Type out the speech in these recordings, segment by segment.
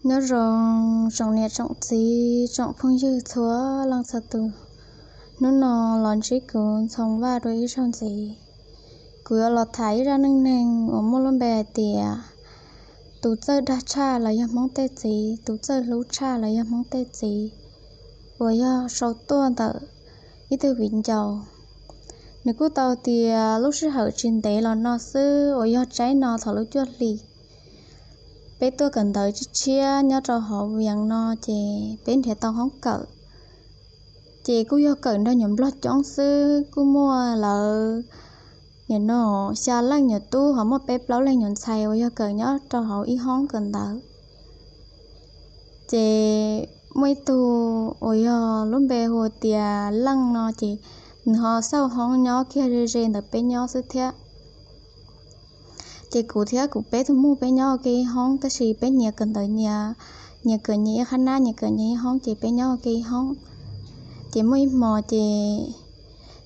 Nyob zoo tsoom niam tsoom txiv tsoom phooj ywg txhua leej txhua tus, hnub no los ntsib kuv Ntxhoo Vaj dua ib zaug ntxiv. Kuv yuav los tham ib zaj neej neeg uas muaj lub npe hais tias tus txawj dag tshaj los yog Hmoob tej txiv, tus txawj hlub tshaj los yog Hmoob tej txiv, uas yog sau tuaj ntawm ib tug viv ncaus. Nws kuj tau tias lub sij hawm tsis ntev los no xwb uas yog tsaib no thaum lub cuaj hli, peb tuaj kawm ntawv tshiab tshiab nyob rau hauv Vias no ces peb nrhiav tau hoob kawm. Ces kuj yog kawm nrog nyuam nplog coob xwb, kuj muaj lawv nim no xya leej nyuam tub ho muaj peb plaub leej nyuam ntxhais uas yog kawm nyob rau hauv ib hoob kawm ntawv. Ces muaj ib tug uas yog lub npe hu tias Leej no ces nws ho xauj hoob nyob kiag ze ze ntawm peb nyob xwb thiab. Ces kuv thiab kuv peb tug muam peb nyob ua ke ib hoob, tab sis peb nyias kawm ntawv nyias, nyias kawm nyias ib qhab nab, nyias kawm nyias ib hoob ces peb nyob ua ke ib hoob. Ces muaj ib hmo ces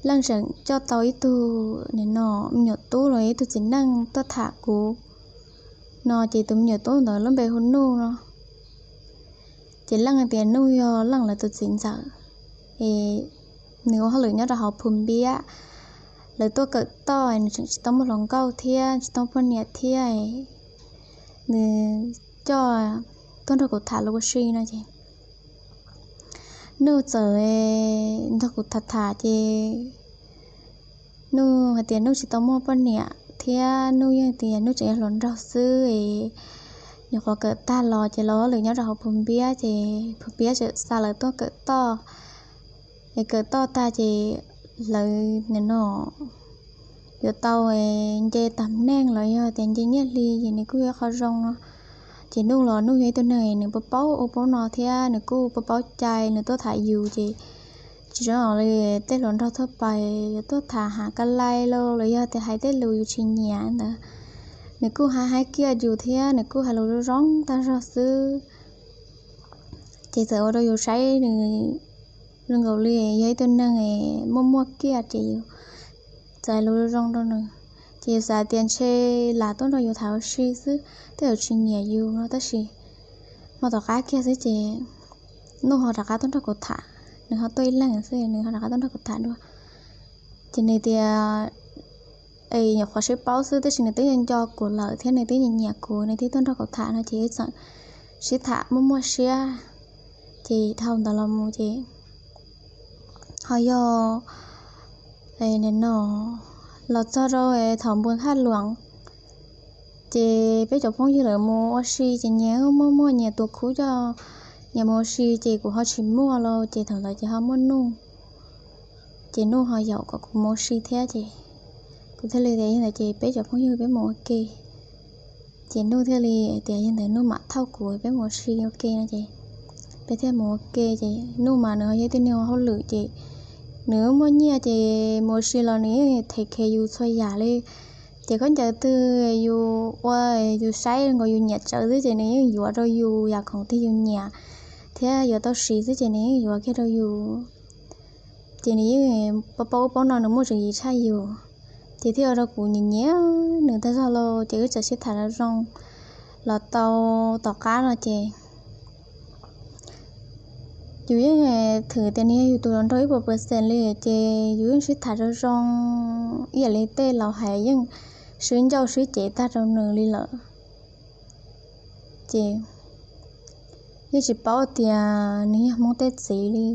Leej tseem coj tau ib tug nim no me nyuam tub los ib tug txiv neej tuaj tham kuv no, ces tus me nyuam tub ntawd lub npe hu Nuj no. Ces Leej tias Nuj yog Leej lawv tus txiv ntxawm, es nws ua hauj lwm nyob rau hauv Phu Npiab. Lawv tuaj kawm toj, nws tseem tsis tau muaj hluas nkauj thiab tsis tau muaj poj niam thiab, nws coj tuaj nrog kuv tham los ua si no ces Nuj txawm nrog kuv tham tham ces Nuj hais tias Nuj tsis tau muaj poj niam thiab Nuj yeej tias Nuj tseem yog hluas nraug xwb es nyuam qhuav kawm tag los ces los hauj lwm nyob rau hauv Phu Npiab ces Phu Npiab tseem xa lawv tuaj kawm toj. Es kawm toj tag ces lawv nim no yuav tau nce tag neej los yog tias nce nyiaj hli ces nws kuj yog qhov zoo no. Ces Nuj los Nuj yog ib tug neeg nws paub paub ub paub no thiab nws kuj paub paub cai, nws tuaj tham yus ces tsis zoo li tej hluas nraug thaj pais yuav tuaj tham hav ka lai los los yog tias hais tej lus yus tsis nyiam ntawd. Nws kuj hais hais kiag yus thiab nws kuj hais lus zoo zoo tag zog xwb. Ces txawm ua rau yus saib nws zoo nkaus li yog ib tug neeg muaj muaj kiag ces yus txawm hais lus zoo zoo rau nws. Ces yus xav tias ntshe lam tuaj nrog yus tham ua si xwb, tej zaum tsis nyiam yus no tab sis hmo tom qab kiag xwb ces Nuj ho rov qab tuaj nrog kuv tham, nws ho tuaj ib leeg xwb nws ho rov qab tuaj nrog kuv tham dua. Ces nws tias es nyuam qhuav sib paub xwb tab sis nws twb nco nco kuv lawm thiab nws twb nyiam nyiam kuv, nws thiaj tuaj nrog kuv tham no ces wb txawm sib tham muaj muaj siab. Ces dhau ntawd los mus ces ho yog nim no los txog rau thaum npus thaj luam ces peb cov phooj ywg lawv mus ua si ces nyias muaj muaj nyias tus khub coj nyias mus ua si ces kuv ho tsis muaj los ces thaum ntawd ces ho muaj Nuj. Ces Nuj ho yaum kom kuv mus ua si thiab ces kuv thiaj li tias yog ntawd ces peb cov phooj ywg peb mus ua ke. Ces Nuj thiaj li tias yog ntawd Nuj mam thauj kuv peb mus ua si ua ke no ces peb thiaj mus ua ke. Ces Nuj mas nws ho yog ib tug neeg ua hauj lwm ces nws muaj nyiaj ces mus ua si los nws yeej them khev yus txhua yam li. Ces khaub ncaws twg yus ua yus saib nkaus yus nyiam tsawv xwb ces nws yeej yuav rau yus, yam khoom twg yus nyiam thiab yuav tau siv xwb ces nws yeej yuav kiag rau yus. Ces nws yeej paub paub ub paub no, nws muaj tswv yim tshaj yus. Ces thiaj ua rau kuv nyiam nyiam nws tag zog lauj. Ces wb txawm sib tham zoo zoo los tau tom qab no ces yus yeej thwm tias nws yog yus tus hluas nraug ib puas percent li. Ces yus yeej sib tham zoo zoo ib yam li tej laus hais, yeej sib ncauj sib cem tag rau nws li lawm. Ces yeej tsis paub tias nws yog Hmoob tej txiv li.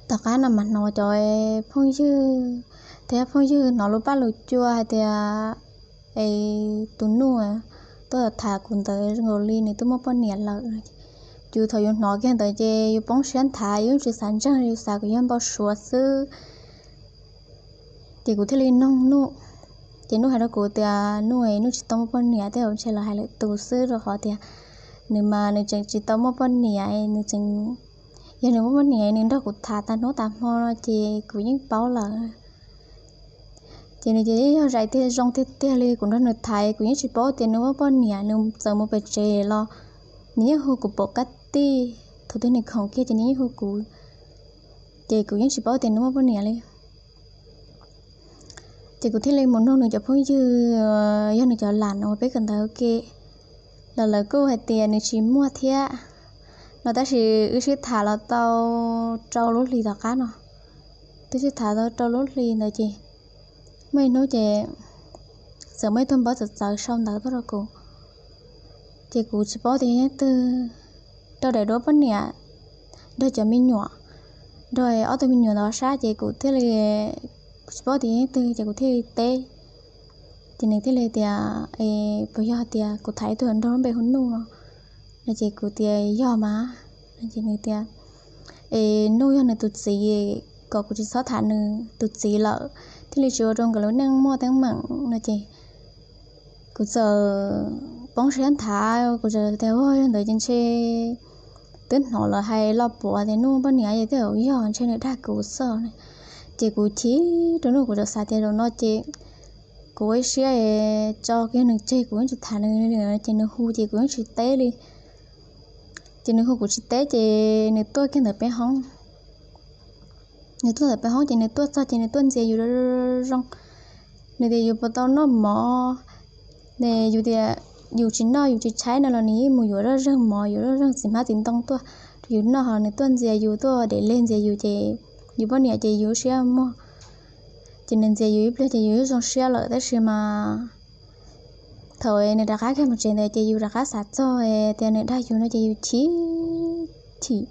Tom qab no mas hnov cov phooj ywg thiab phooj ywg hnov lus paj lus cua hais tias es tus Nuj tuaj tham kuv ntawd zoo nkaus li nws twb muaj poj niam lawm. Yus thaum yus hnov kiag ntawd ces yus poob siab nthav, yus yeej tsis xav ntseeg, yus xav kom yog npau suav xwb. Ces kuv thiaj li noog Nuj, ces Nuj hais rau kuv tias Nuj, Nuj tsis tau muaj poj niam, tej zaum ntshe lawv hais lwm tus xwb rau qhov tias nws mas nws tseem tsis tau muaj poj niam, nws tseem, yog nws muaj poj niam nws nrog kuv tham tag hnub tag hmo no ces kuv yeej paub lawm. Ces nws ces yog zais tiag zoo tiag tiag li, kuv nrog nws tham kuv yeej tsis paub tias nws muaj poj niam, nws txawm mus pem tsev los nws yeej hu kuv pom kab tij, thaum twg nws khoom kiag ces nws yeej hu kuv, ces kuv yeej tsis paub tias nws muaj poj niam li. Ces kuv thiaj li mus nug nws cov phooj ywg, yog nws cov lam uas peb kawm ntawv ua ke, los lawv kuj hais tias nws tsis muaj thiab no. Tab sis wb sib tham los tau rau lub hlis tom qab no, twb sib tham tau rau lub hlis ntawd ces muaj ib hnub ces txawm muaj ib tug npawb txawv txawv sau ntawv tuaj rau kuv. Ces kuv tsis paub tias yog leej twg, rau daim duab poj niam nrog cov me nyuam, nrog ob tug me nyuam ntawd sab, ces kuv thiaj li, kuv tsis paub tias yog leej twg ces kuv thiaj li teb. Ces nws thiaj li tias, es puas yog tias kuv tham ib tug nrog lub npe hu Nuj no? No ces kuv tias yog mas. Ces nws tias, es Nuj yog nws tus txiv, kom kuv tsis txhob tham nws tus txiv lawm thiaj li tsis ua rau nkawd lub neej muaj teeb meem no ces kuv txawm poob siab nthav, kuv txawm tias, yog ntawd ces ntshe twb hnov lawv hais los puav tias Nuj poj niam, yog tias yog ntshe nws dag kuv xwb. Ces kuv chim rau Nuj, kuv txawm xav tias zaum no ces kuv ua ib siab tso kiag nws tseg, kuv yeej tsis tham nws. Ces nws hu ces kuv yeej tsis teb li. Ces nws hu kuv tsis teb ces nws tuaj kiag ntawm peb hoob. Nws tuaj ntawm peb hoob ces nws tuaj txog ces nws tuaj ntxias yus zoo zoo. Nws tias yus puas tau noj mov, ne yus tias yus tsis noj yus tsis tshaib no los nws yeej mus yuav zoj zeeg mov, yuav zoj zeeg txiv hmab txiv ntoo tuaj rau yus noj. Ho nws tuaj ntxias yus, tuaj dev leg ntxias yus ces yus poj niam ces yus siab muag. Ces nws ntxias yus ib pliag ces yus zoo siab lawm, tab sis mas thaum nws rov qab kiag mus tsev ntawd ces yus rov qab xav txog tias nws dag yus no ces yus chim, chim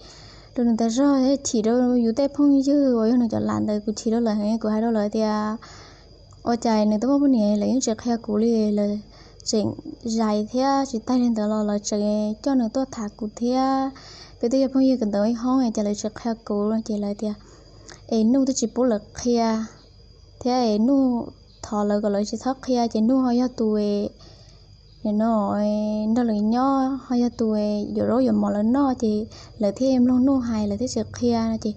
rau nws tas zog, chim rau yus tej phooj ywg uas yog nws cov lam ntawd, kuv chim rau lawv heev. Kuv hais rau lawv tias, ua cas nws twb muaj poj niam lawv yeej tsis qhia kuv li, lawv tseem zais thiab. Tsis tas li ntawd los lawv tseem coj nws tuaj tham kuv thiab. Peb twb yog phooj ywg kawm ntawv ib hoob ces lawv tsis qhia kuv. Ces lawv tias es Nuj twb tsis pub lawv qhia thiab es Nuj thov lawv kom lawv tsis txhob qhia, ces Nuj ho yog tus no nrog lawv nyob, ho yog tus yuav zaub yuav mov lawv noj, ces lawv thiaj mloog Nuj hais, lawv thiaj tsis qhia no. Ces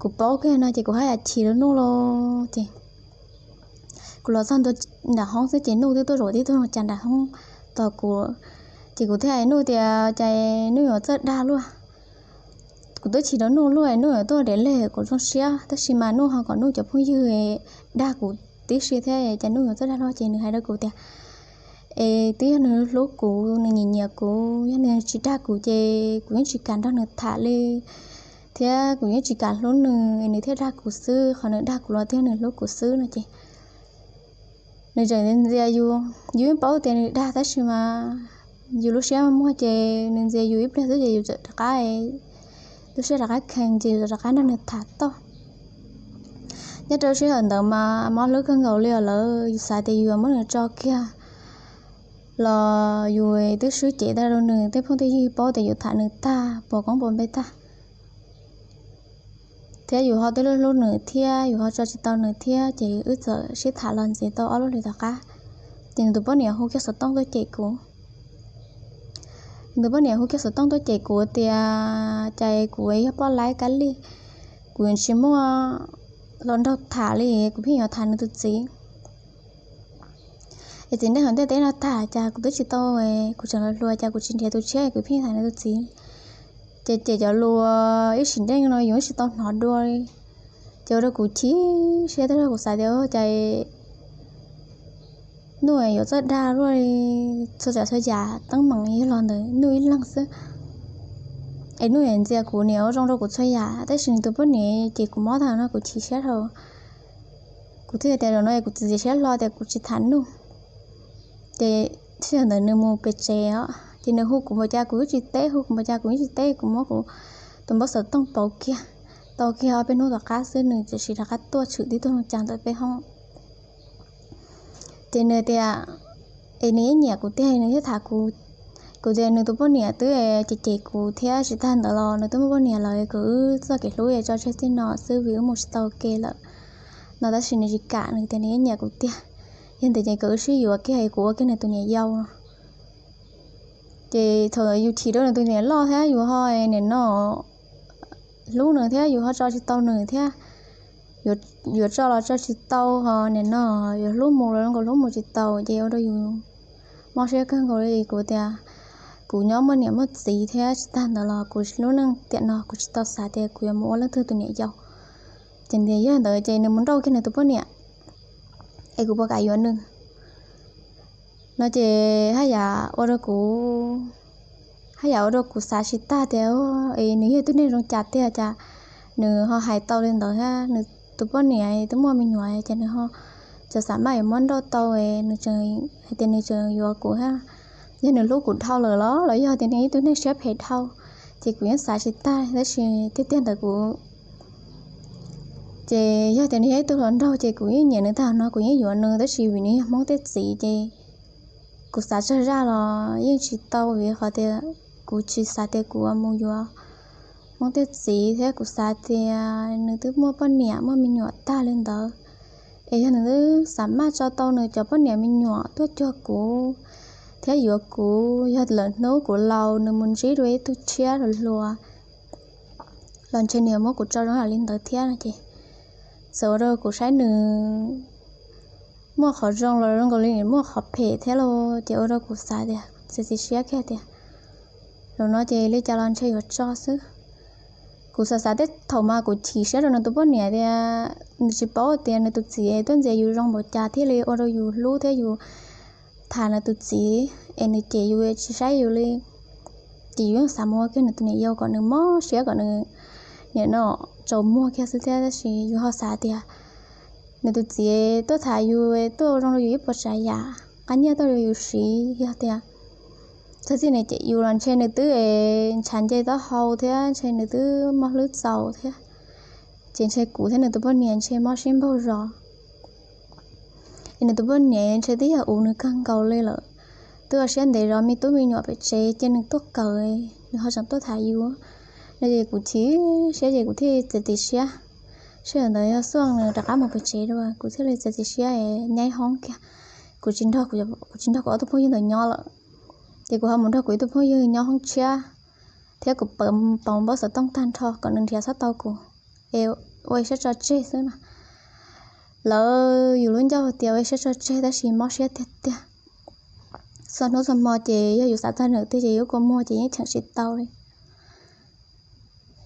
kuv paub kiag no ces kuv haj yam chim rau Nuj los ces kuv los txog ntua nram hoob xwb ces Nuj twb tuaj zaum tib tug cas nram hoob tos kuv. Ces kuv thiaj hais Nuj tias, cas Nuj yuav txawj dag luaj. Kuv twb chim rau Nuj luaj, Nuj yuav tuaj dev leg kuv zoo siab, tab sis mas Nuj ho kom Nuj cov phooj ywg dag kuv tib si thiab, cas Nuj yuav txawj dag luaj. Ces nws hais rau kuv tias es twb yog nws hlub kuv, nws nyiam nyiam kuv, yog nws tsis dag kuv ces kuv yeej tsis kam nrog nws tham li, thiab kuv yeej tsis kam hlub nws, nws thiaj dag kuv xwb. Qhov nws dag kuv los twb yog nws hlub kuv xwb no ces nws tseem ntxias yus, yus yeej paub tias nws dag tab sis mas yus lub siab muag ces nws ntxias yus ib pliag xwb ces yus txawm rov qab, lub siab rov qab khees ces yus txawm rov qab nrog nws tham toj. Nyob rau sij hawm ntawd mas mob hlwb kawg nkaus li os lawm, yus xav tias yus yuav muab nws tso kiag los yus twb swb cev tag rau nws, tej phooj tej ywg paub tias yus tham nws tag, puas koob puas npe tag, thiab yus ho twb hlub hlub nws thiab, yus ho tso tsis tau nws thiab, ces wb txawm sib tham los ntxiv tau ob lub hlis tom qab, ces nws tus poj niam hu kiag xov tooj tuaj cem kuv. Nws tus poj niam hu kiag xov tooj tuaj cem kuv tias cas kuv yog poj laib kab li, kuv tsis muaj hluas nraug tham li, kuv pheej yuav tham nws tus txiv. Es txiv neej hauv ntiaj teb no tag, cas kuv twb tsis tau, kuv tseem hluas hluas, cas kuv tsis nrhiav tus tshiab, kuv pheej tham nws tus txiv. Ces cem cov lus ib sim neej no yus tsis tau hnov dua li. Ces ua rau kuv chim siab, tab sis kuv xav tias cas Nuj yuav txawj dag luaj li, txhua tsav txhua yam teeb meem yog los ntawm Nuj ib leeg xwb. Es Nuj yuav ntxias kuv, niam ua zoo rau kuv txhua yam, tab sis nws tus poj niam ces kuv mob tag no kuv chim siab dhau. Kuv thiaj tias zaum no kuv txiav txim siab hlo tias kuv tsis tham Nuj. Ces sij hawm ntawd nws mus pem tsev os, ces nws hu kuv npaum cas kuv yeej tsis teb, hu kuv npaum cas kuv yeej tsis teb, kuv muab kuv tus npawb xov tooj pauv kiag. Tau kiag ob peb hnub tom qab xwb nws txawm sim rov qab tuaj tshwm tib tug cas ntawm peb hoob. Ces nws tias, es nws yeej nyiam kuv tiag nws thiaj tham kuv. Kuv tias nws tus poj niam twb cem cem kuv thiab, tsis tag ntawd los nws twb muaj poj niam lawm, kom wb txoj kev hlub tso tseg txij no xwb vim wb mus tsis tau ke lawm no, tab sis nws tsis kam, nws tias nws yeej nyiam kuv tiag. Yog ntawd ces kom wb sib yuav kiag, kuv ua kiag nws tus niam yau no. Ces thaum yus chim rau nws tus niam loj thiab yus ho nim no hlub nws thiab yus ho tso tsis tau nws thiab, yuav tso los tso tsis tau, ho nim no yuav hlub mus los nkaus hlub mus tsis tau, ces ua rau yus mob siab kawg nkaus li. Kuv tias kuv nyob muaj niam muaj txiv thiab, tsis tag ntawd los kuv lub neej tiam no kuv tsis tau xav tias kuv yuav mus ua leej twg tus niam yau. Ces nws tias yog ntawd ces nws mus nrauj kiag nws tus poj niam, es kuv puas kam yuav nws. No ces haj yam ua rau kuv, haj yam ua rau kuv xav tsis tag tias es nws yog ib tug neeg zoo cas tiag cas nws ho hais tau li ntawd thiab. Nws tus poj niam twb muaj me nyuam ces nws ho txawm xav maj yuav muab nrauj tau, nws tseem hais tias nws tseem yuav kuv thiab. Yog nws hlub kuv dhau lawm los los yog tias nws ib tug neeg siab phem dhau, ces kuv yeej xav tsis tag. Tab sis tiag tiag ntawd kuv, ces yog tias nws yog ib tug hluas nraug ces kuv yeej nyiam nws tag no, kuv yeej yuav nws, tab sis vim nws yog Hmoob tej txiv ces kuv xav tsawg zaj los yeej tsis tau, vim qhov tias kuv tsis xav tias kuv mus yuav Hmoob tej txiv thiab kuv xav tias nws twb muaj poj niam muaj me nyuam tag li ntawd, es yog nws twb xav maj tso tau nws cov poj niam me nyuam tuaj cuag kuv thiab yuav kuv, yog lawm hnub kuv laus nws mus ntsib dua ib tug tshiab hluas hluas los ntshe nws yuav muab kuv tso zoo li ntawd thiab no ces txawm ua rau kuv saib nws muaj qhov zoo los zoo nkaus li muaj qhov phem thiab los ces ua rau kuv xav tias txiav txim siab kiag tias zaum no ces li cas los ntshe yuav tso xwb. Kuv xav xav tej thaum mas kuv chim siab rau nws tus poj niam tias nws tsis paub tias nws tus txiv tuaj ntxias yus zoo npaum cas thiaj li ua rau yus hlub thiab yus tham nws tus txiv es nws cem yus tsis saib yus li. Ces yus yeej xav mus ua kiag nws tus niam yau kom nws mob siab kom nws nim no tsaus muag kiag xwb thiab, tab sis yus ho xav tias nws tus txiv tuaj tham yus tuaj ua zoo rau yus ib puas tsav yam, qab nyiaj tuaj rau yus siv, yog tias txog txij nws cem yus los ntshe nws twb ntshav nce taub hau thiab ntshe nws twb mob hlwb txaus thiab, ces ntshe kuv thiab nws tus poj niam ntshe mob siab npaug zos. Es nws tus poj niam ntshe twb yog ua nws kawg nkaus li lawm, twb ua siab ntev zov me tub me nyuam pem tsev cia nws tuaj kawm, nws ho tseem tuaj tham yus no ces kuv chim siab ces kuv thiaj txiav txim siab. Sij hawm ntawd yog xuaj nws rov qab mus pem tsev dua, kuv thiaj li txiav txim siab nyaib hoob kiag, kuv tsis nrog, kuv tsis nrog kuv ob tug phooj ywg ntawd nyob lawm. Ces kuv ho mus nrog kuv ib tug phooj ywg nyob hoob tshiab, thiab kuv pauv npau xov tooj tag nrho kom nws nrhiav txhob tau kuv, es ua ib siab tso tseg xwb no. Lawv yus lub ncauj tias ua ib siab tso tseg tab sis mob siab tiag tiag. Txhua hnub txhua hmo ces yog yus xav txog nws tiag ces yus kua muag ces yeej cheem tsis tau li.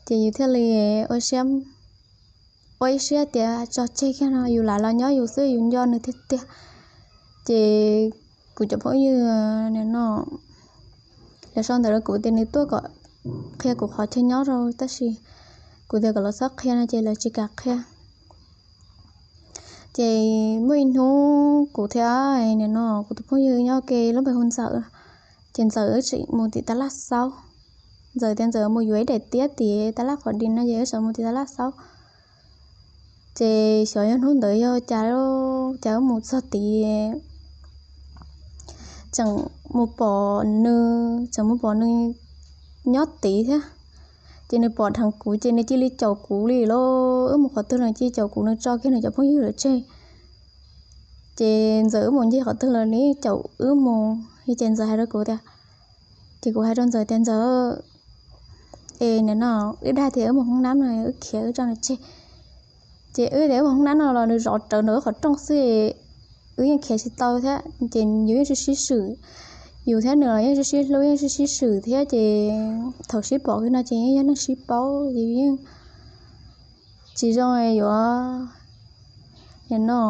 Ces yus thiaj li ua ib siab tias tso tseg kiag no, yus lam los nyob yus xwb, yus nco nws tiag tiag. Ces kuv cov phooj ywg no lawv sau ntawv rau kuv tias nws tuaj kom qhia kuv qhov chaw nyob rau, tab sis kuv tias kom lawv txhob qhia no ces lawv tsis kam qhia. Ces muaj ib hnub kuv thiab nim no kuv tus phooj ywg nyob ke lub npe hu Ntxawm, ces Ntxawm wb tseem mus tim Tab Laj Xaub. Ntxawm tias Ntxawm mus yuav ib daim tiab tim Tab Laj Qhov Dis no ces wb tseem mus tim Tab Laj Xaub. Ces xyov yog hnub ntawd yog cas, cas wb mus txog tid tseem mus pom nws, tseem mus pom nws nyob tid thiab. Ces nws pom dheev kuv ces nws cia li caum kuv li lauj, wb mus qhov twg los cia li caum kuv, nws tso kiag nws cov phooj ywg lawm tseg. Ces Ntxawm wb mus ncig qhov twg los nws caum wb mus, ces Ntxawm hais rau kuv tias, ces kuv hais rau Ntxawm tias Ntxawm, es nim no wb dag tias wb mus hoob nab no wb khiav wb tso nws tseg. Ces wb tias wb mus hoob nab no los nws zov rawv nram wb qhov rooj xwb, wb yeej khiav tsis tau thiab ces yus yeej sib sib swm, yus thiab nws los yeej sib sib hlub yeej sib sib swm thiab ces thaum sib pom kiag no ces yeej yog neeg sib paub ces yus yeej tsis zoo yuav nim no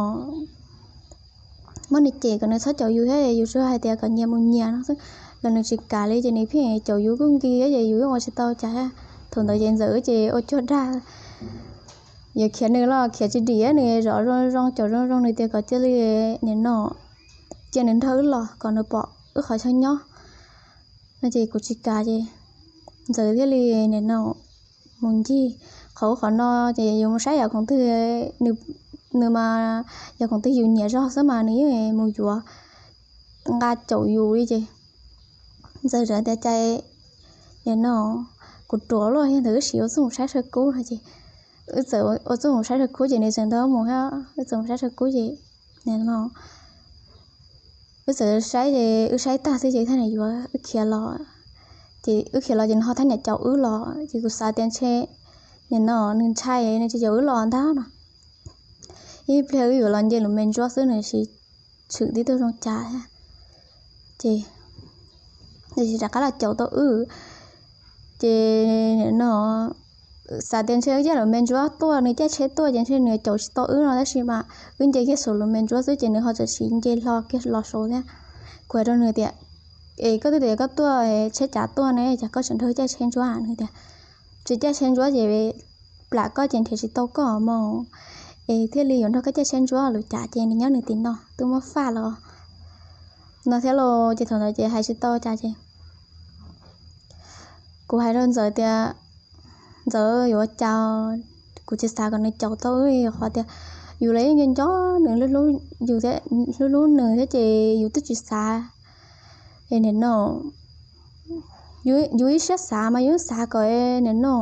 muab nws cem kom nws txhob caum yus thiab yus tsuas hais tias kom nyias mus nyias no xwb los nws tsis kam li ces nws pheej caum yus kuj nki ces yus yeej ua tsis tau cas thiab. Thaum ntawd ces Ntxawm wb ces ua cuag dag yuav khiav nws los khiav tsis dim, nws zov zoo zoo caum zoo zoo nws tias kom cia li nim no cia nws nrog wb los kom nws pom wb qhov chaw nyob no ces kuv tsis kam ces Ntxawm thiaj li nim no mus ncig qhov ub qhov no ces yus mus saib yam khoom twg, nws mas yam khoom twg yus nyiam zog xwb mas nws yeej mus yuav nqa caum yus li ces Ntxawm tias cas nim no kuv ruam luaj, yog ntawd wb sim ua txuj mus saib saw kub no ces wb txawm ua txuj mus saib saw kub ces nws tseem nrog wb mus thiab, wb txawm mus saib saw kub ces nim no wb txawm saib ces wb saib tag xwb ces thiaj nws yuav wb khiav los. Ces wb khiav los ces nws ho thab niam caum wb los ces kuv xav tias ntshe nim no nws ntshai nws tsis caum wb los ntag no. Ib pliag wb yuav los nce lub me ntsuab xwb nws tsis tshwm tib tug zoo cas thiab. Ces nws tsis rov qab los caum tau wb. Ces nim no xav tias ntshe wb caij lub me ntsuab tuaj, nws caij tsheb tuaj ces ntshe nws caum tsis tau wb no, tab sis mas wb nce kiag saum lub me ntsuab xwb ces nws ho txawm sim nce hlo kiag los saud thiab. Kuv hais rau nws tias, es koj twb tias koj tuaj tsheb cav tuaj ne, cas koj tseem nrog caij tsheb ntsuab? Nws tias, tsis caij tsheb ntsuab ces plam koj ces nrhiav tsis tau koj mog, es thiaj li yuav nrog koj caij tsheb ntsuab. Lus cav ces nws nyob nws tim no twb muab faj los no thiab los ces thaum ntawd ces hais tsis tau cas ces kuv hais rau Ntxawm tias, Ntxawm, yuav ua cas? Kuv tsis xav kom nws caum tau wb, qhov tias yus los yeej nco nco nws, yus hlub hlub nws thiab ces yus twb tsis xav. Es nim no yus ib siab xav mas yus xav kom nim no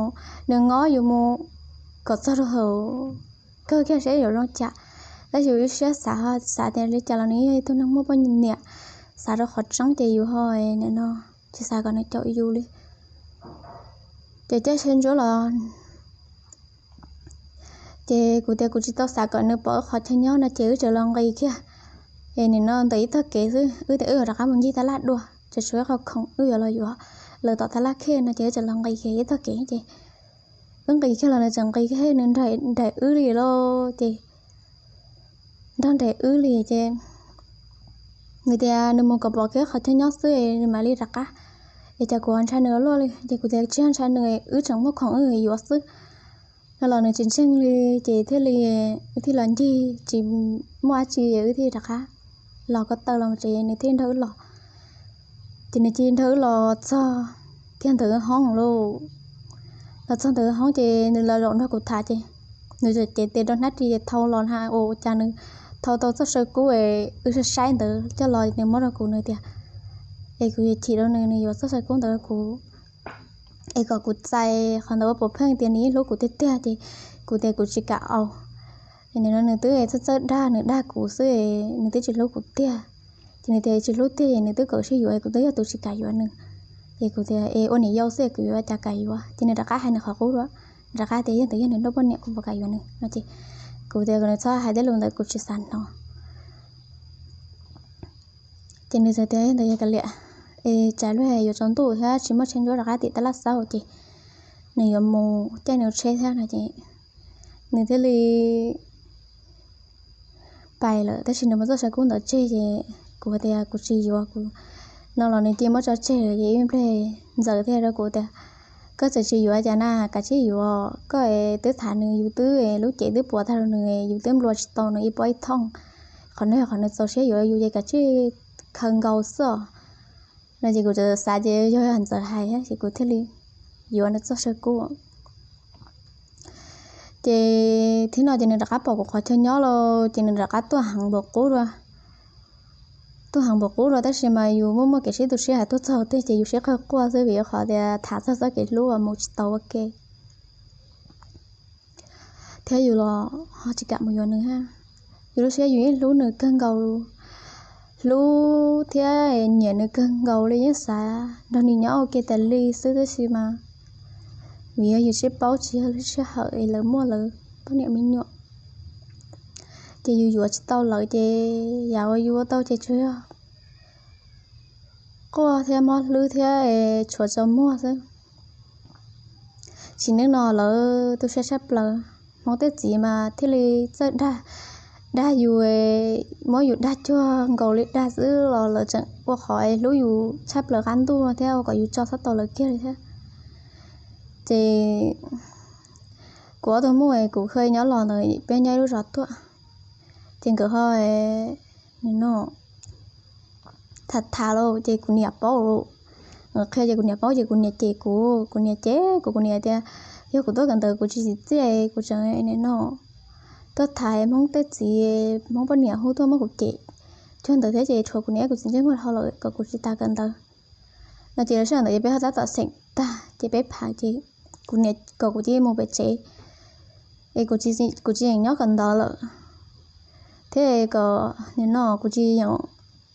nws nyob yus mus kom txog rau hauv kawg kiag seb yuav zoo cas. Tab sis yus ib siab xav, xav tias li cas los nws yog ib tug neeg muaj poj niam, xav rau qhov tseeb ces yus ho nim no tsis xav kom nws caum yus li. Ces caij tsheb ntsuab los ces kuv tias kuv tsis tau xav kom nws pom wb qhov chaw nyob no ces wb txawm los nqis kiag. Es nim no ntawm ib tog kev xwb, wb tias wb yuav rov qab mus ncig tab laj dua, tseem tshuav ib qho khoom wb yuav los yuav lawv tom tab laj khiaj no ces wb txawm los nqis kiag ib tog kev ces wb nqis kiag los nws tseem nqis kiag nws nraim wb li lauj. Ces nrog nraim wb li ces nws tias nws mus kom pom kiag qhov chaw nyob xwb nws mam li rov qab. Es cas kuv ho ntshai nws ua luaj li ces kuv tias tsis yog ntshai nws, wb tseem muaj khoom wb yuav xwb no los nws tsis ntseeg li. Ces thiaj li wb thiaj los ncig tsis muaj dab tsi wb thiaj rov qab los ko taw los tsev, nws thiaj nrog wb los. Ces nws cia li nrog wb los txog kiag ntawm hoob lauj. Los txog ntawm hoob ces nws los zaum nrog kuv tham ces nws txawm cev tes rau hnab ris ces thau los na, ua cas nws thau tau txoj saw kub es wb saib saib ntawd coj los nws muab rau kuv, nws tias es kuv yuav chim rau nws, nws yuav txoj saw kub ntawd rau kuv es kom kuv txais qhov ntawd ua puav pheej tias nws yeej hlub kuv tiag tiag. Ces kuv tias kuv tsis kam au. Nim no nws twb txawj txawj dag, nws dag kuv xwb, nws twb tsis hlub kuv tiag. Ces nws tias tsis hlub tiag es nws twb kom sib yuav, kuv twb yog tus tsis kam yuav nws. Ces kuv tias es ua niam yau xwb kuv yuav cas kam yuav. Ces nws rov qab hais nws qhov qub dua, nws rov qab tias yog ntawd yog nws nruab poj niam kuv puas kam yuav nws no. Ces kuv tias kom nws txhob hais tej lus ntawd, kuv tsis xav hnov. Ces nws txawm tias yog ntawd yog kav liam, es tsam luag yuav tsaus ntuj thiab tsis muaj tsheb ntsuab rov qab tim tab laj xauj ces nws yuav mus caij nws tsheb thiab no ces nws thiaj li pais lawm. Tab sis nws muab txoj saw kub ntawd tseg ces kuv tias kuv tsis yuav, kuv no los nws cia muab tso tseg lawm ces ib pliag Ntxawm thiaj rau kuv tias koj txawm tsis yuav cas na, kav tsij yuav, koj twb tham nws, yus twb lub cev twb puas tag rau nws, yus twb nplua tsis tau nws ib pob ib thooj. Qhov no yog qhov nws txaus siab yuav yus ces kav tsij khaws nkaus xwb os no. Ces kuv txawm xav ces yog Ntxawm hais ces kuv thiaj li yuav nws txoj saw kub. Ces thib no ces nws rov qab pom kuv qhov chaw nyob los ces nws rov qab tuaj heev npaum qub dua. Tuaj heev npaum qub dua tab sis mas yus muaj muaj kev sib tu siab hais tuaj txog twg ces yus sib qawg quaj xwb vim qhov tias tham txog txoj kev hlub uas mus tsis tau ua ke thiab yus los ho tsis kam mus yuav nws. Yus lub siab yus yeej hlub nws kawg nkaus, hlub thiab nyiam nws kawg nkaus li, yeej xav nrog nws nyob ua ke tas li xwb tab sis mas vim yog yus tsis paub, tsis yog lub sij hawm es lawv muaj lawv poj niam me nyuam ces yus yuav tsis tau lawv ces yam uas yus ua tau ces tsuas yog quaj thiab mob hlwb thiab tshuav tsaus muag xwb. Tsim neej no lawv tu siab tshaj plaws, Hmoob tej txiv mas thiaj li txawj dag, dag yus, muab yus dag cuag nkaus li dag xwb los lawv tseem ua qhov hlub yus tshaj plaws qab ntuj thiab ua kom yus tso txhob tau lawv kiag li thiab. Ces kuv ob tug muam kuv qhia nyob los ntawd peb nyob ib lub zos tuaj, ces nkawd ho no tham tham los ces kuv niam paub, nkawd qhia ces kuv niam paub ces kuv niam cem kuv, kuv niam cem kuv, kuv niam tias yog kuv tuaj kawm ntawv kuv tsis txim txiaj, kuv tseem no tuaj tham Hmoob tej txiv, Hmoob poj niam hu tuaj muab kuv cem cuag ntawd thiab ces tshuav kuv niam kuv txiv ntsej muag dhau lawm kom kuv tsis tas kawm ntawv no. Ces lub sij hawm ntawd ces peb ho tab tom xeem tag ces peb phav ces kuv niam kom kuv cia li mus pem tsev es kuv tsis yeem nyob kawm ntawv lawm thiab kom nim no kuv tsis yeem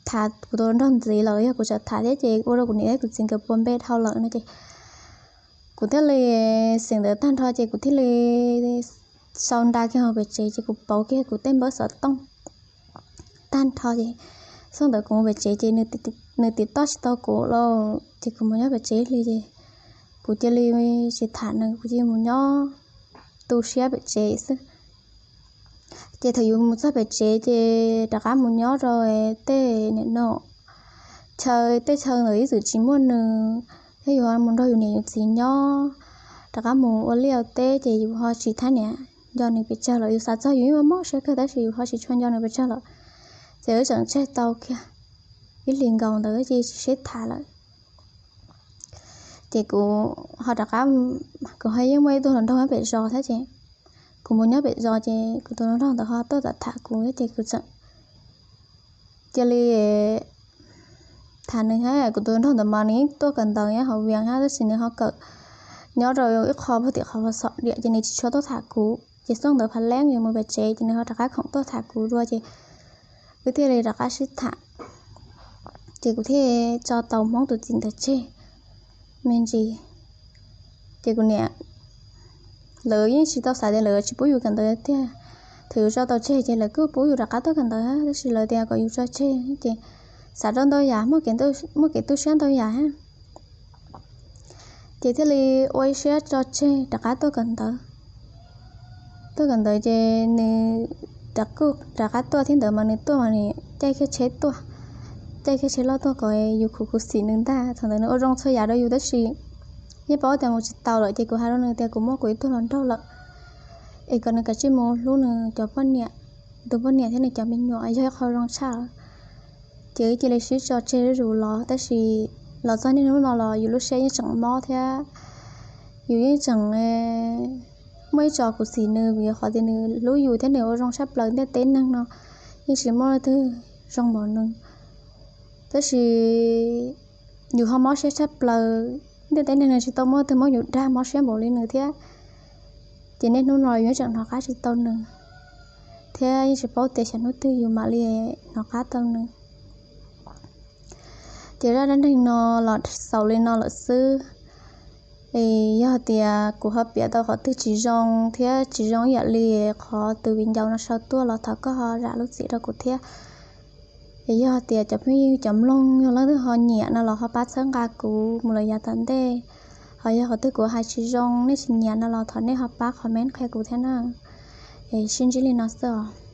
tham kuv tus nraug ntxiv lawm, yog kuv tseem tham thiab ces ua rau kuv niam thiab kuv txiv nkawd puas npe dhau lawm no ces kuv thiaj li xeem ntawd tag nrho ces kuv thiaj li sau nra kiag hauv pem tsev ces kuv pauv kiag kuv tej npawb xov tooj tag nrho ces xub ntawd kuv mus pem tsev ces nws tim toj tsis tau kuv lawm ces kuv mus nyob pem tsev li ces kuv cia li tsis tham nws, kuv cia li mus nyob tu siab pem tsev xwb. Ces thaum yus mus txog pem tsev ces rov qab mus nyob rau tej nim no chaw, tej chaw ntawd ib txwm tsis muaj nws, thiab yus ho mus nrog yus niam yus txiv nyob, rov qab mus ua liaj ua teb ces yus ho tsis thab niam nco nws pes tsawg lawm. Yus xav txog yus yeej mob siab kawg tab sis yus ho tsis tshua nco nws pes tsawg lawm. Ces wb tseem tseg tau kiag ib hlis nkaus ntawd ces tsis sib tham lawm. Ces kuv ho rov qab, kuv ho yeej muaj ib tug hluas nraug nyob pem zos thiab ces kuv mus nyob pem zos ces kuv tus hluas nraug ntawd ho tuaj tham kuv ces kuv tseem cia li tham nws thiab. Kuv tus hluas nraug ntawd mas nws yeej tuaj kawm ntawv nyob hauv Vias thiab tab sis nws ho kawm nyob rau ib qho puag tim qhov Xom Diam ces nws tsis tshua tuaj tham kuv. Ces xyoo ntawd phav leeb yus mus pem tsev ces nws ho rov qab khoom tuaj tham kuv dua ces wb thiaj li rov qab sib tham. Ces kuv thiaj tso tau Hmoob tus txiv ntawd tseg me ntsis. Ces kuv niam lawv yeej tsis tau xav tias lawv tsis pub yus kawm ntawv tiag. Thaum yus tso tau tseg ces lawv kuj pub yus rov qab tuaj kawm ntawv tab sis lawv tias kom yus tso tseg ces xav rau ntau yam, muaj kev tu siab ntau yam. Ces thiaj li ua ib siab tso tseg rov qab tuaj kawm ntawv. Tuaj kawm ntawv ces nws rov qab tuaj thiab ntawd mas nws tuaj mas nws caij kiag tsheb tuaj, caij kiag tsheb loj tuaj kom yus khuv khuv xim nws ntag. Thaum ntawd nws ua zoo txhua yam rau yus tab sis yeej paub tias mus tsis tau lawm ces kuv hais rau nws tias kuv muaj kuv ib tug hluas nraug lawm es kom nws kav tsij mus hlub nws cov poj niam, tus poj niam thiab nws cov me nyuam yog ib qho zoo tshaj. Ces wb cia li sib tso tseg zuj zus los tab sis los txog niaj hnub no los yus lub siab yeej tseem mob thiab yus yeej tseem muaj ib tso khuv xim nws vim qhov tias nws hlub yus thiab nws ua zoo tshaj plaws ntiaj teb neeg no yeej tsis muaj leej twg zoo npaum nws. Tab sis yus ho mob siab tshaj plaws, ntiaj teb neeg no tsis tau muaj leej twg muab yus dag mob siab npaum li nws thiab. Ces niaj hnub no yus yeej tseem hnov qab tsis tau nws thiab yeej tsis paub tias xyov hnub twg yus mam li hnov qab tau nws. Ces zaj dab neeg no los xaus li no lawm xwb. Es yog tias kuv ho piav tau qhov twg tsis zoo thiab tsis zoo ib yam li qhov tus viv ncaus no sau tuaj los thov koj ho zam lub txim rau kuv thiab. Es yog tias cov phooj ywg cov mloog yog leej twg ho nyiam no los ho pab txhawb nqa kuv mus lawm yav tom ntej. Ho yog qhov twg kuv hais tsis zoo nej tsis nyiam no los thov nej ho pab comment qhia kuv thiab na. Es sib ntsib li no xwb os.